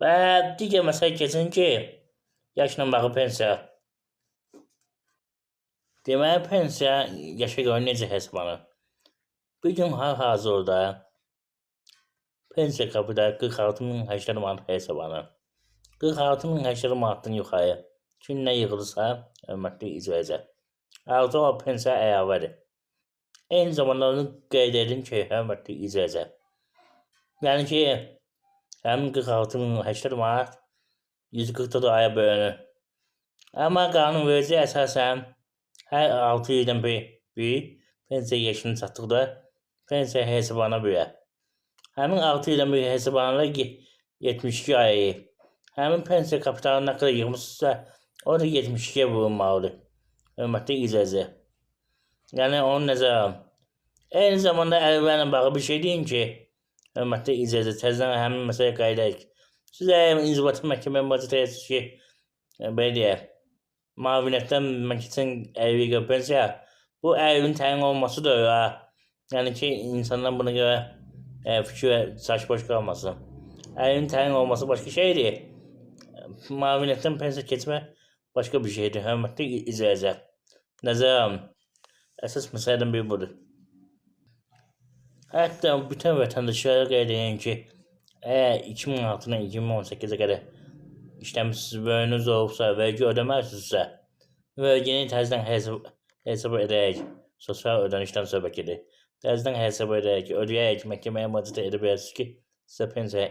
Və digər məsələ keçin ki, yaşla bağlı pensiya. Deməli, pensiya yaşa görə necə hesablanır? Bu gün hal-hazırda pensiya kapitalı 46.080 manat hesablanır. 46.080 manatdan yuxarı kim nə yığılırsa, hörmətli izləyici, artıq o pensiya əlavədir. Eyni zamanda onu qeyd edim ki, hörmətli izləyici, yəni ki, həmin 46.080 manat 144 aya bölünür. Amma qanunverici əsasən hər 6 ildən bir pensiya yaşını çatdıqda pensiya hesablana bilər. Həmin 6 ildən bir hesablananda 72 ay. Həmin pensiya kapitalı nə qədər yığmışsınızsa, o da 72-yə vurulmalıdır. Hörmətli izləyici. Yəni onu nəzərə alın. Eyni zamanda əlvə ilə bağlı bir şey deyim ki, hörmətli izləyici, təzədən həmin məsələyə qayıdaq. Siz əgər inzibati məhkəməyə müraciət edirsiniz ki, belə deyək, müavinətdən mən keçən əlvi pensiya, bu əlvin təyin olması da ha. Yəni ki, insanlar buna görə fikir çaşbaş qalmasın. Əlvin təyin olması başqa şeydir. Müavinətdən pensiya keçmə başqa bir şeydir. Hörmətli izləyicilər. Nəzərə alın. Əsas məsələdən biri budur. Hətta bütün vətəndaşlara qeyd edirəm ki, əgər 2006-dan 2018-ə qədər işləmişsiniz, verginiz olubsa, vergi ödəməlisinizsə, vergini təzədən hesab edərək, sosial ödənişdən söhbət gedir. Təzədən hesab edərək, ödəyərək məhkəməyə müraciət edə bilərsiniz ki, sizə pensiya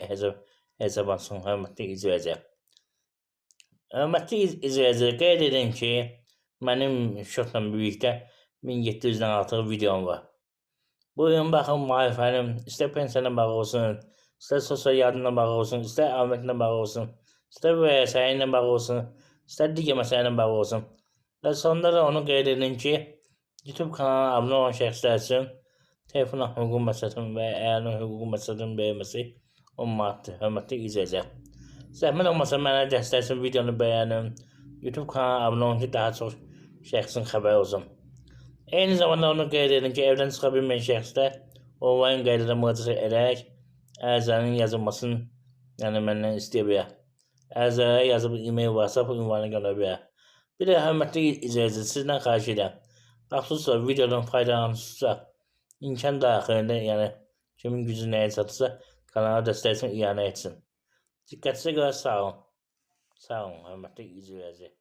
hesablansın, hörmətli izləyicilər. Hörmətli izləyicilər, qeyd edim ki, mənim şotla birlikdə 1700-dən artıq videom var. Buyurun, baxın, maariflərim, istər pensiya ilə bağlı olsun, istər sosial yardımla bağlı olsun, istər əvətlə bağlı olsun, istər vəsait ilə bağlı olsun, istər digər məsələ ilə bağlı olsun. Və sonda da onu qeyd edim ki, YouTube kanalına abunə olan şəxslər üçün telefonla hüquq məsləhətinin və əyalın hüquq məsləhətinin verilməsi 10 manatdır. Hörmətli izləyicilər. Zəhmət olmasa mənə dəstək üçün videonu bəyənin, YouTube kanalına abunə olun ki, daha çox şəxsin xəbəri olsun. Eyni zamanda onu qeyd edim ki, evdən çıxa bilməyən şəxslər onlayn qaydada müraciət edərək ərizənin yazılmasını, yəni məndən istəyə bilər. Ərizəyə yazıb e-mail, WhatsApp ünvanına göndərə bilər. Bir də hörmətli izləyici, sizdən xahiş edirəm. Baxsızsa, videodan faydalanırsınızsa, imkan daxilində, yəni kimin gücü nəyə çatırsa, kanala dəstək üçün ianə etsin. Diqqətinizə görə sağ olun. Sağ olun, hörmətli izləyici.